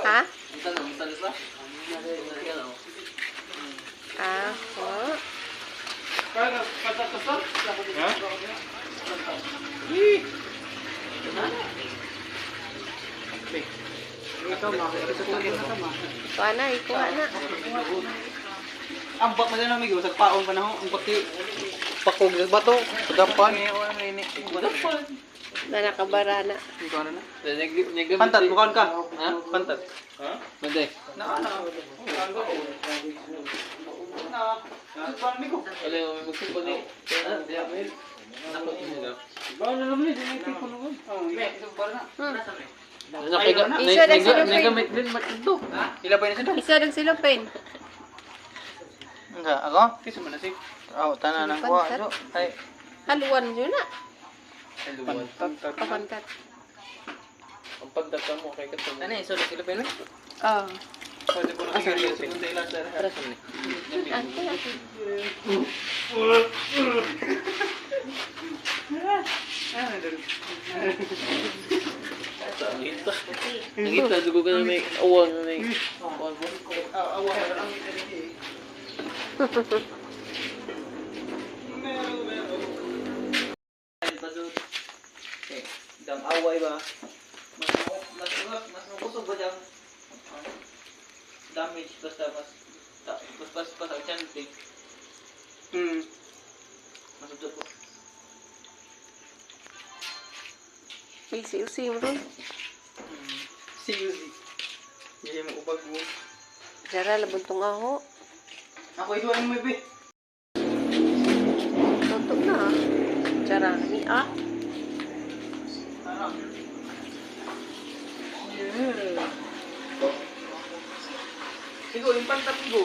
Ha? Unsa na sa? Ah, oh. Ha? Kuha na, ikuha na. Ambak mo na amigo, sa paon pa na ho, ang pati pakog sa bato, pagapan. Na nakabara na. Ikaw na na. Pantat, mukaon ka. Ha? Pantat. Manday. Na na. Na. Na, amigo. Wala yung may magsuko ni. Ah, di ako yun. Nako nila. Oh, Isa lang sila, Pin. Nagamit din matito. Ila pa yun sila? Isa lang sila, Pen. Unsa ako? Kiso man na si. Aw, tanan ang kuha. Pantat. So, ay Haluan yun na. pantat. Papantat. Ang pagdata mo kay katong. Ano iso sila pa yun? Oh. Pwede ko na kaya segunda ila sir. Para sa ni. Ante, ante. Ngita. Ngita dugo ka na may awang na may. Awang mo. Awa. Okay, dam away ba? Mas mas mas mas makusog ba dam? Damage basta mas ta, mas pas pas ang chance. Mas utot ko. Easy, usi mo ron. CUZ. Hindi mo ubag mo. Jara, labuntong aho. Ako isuan mo be. Tutok na ah. Jara, ni ah. Ano? Yeah. Sigo, yung pantat ko.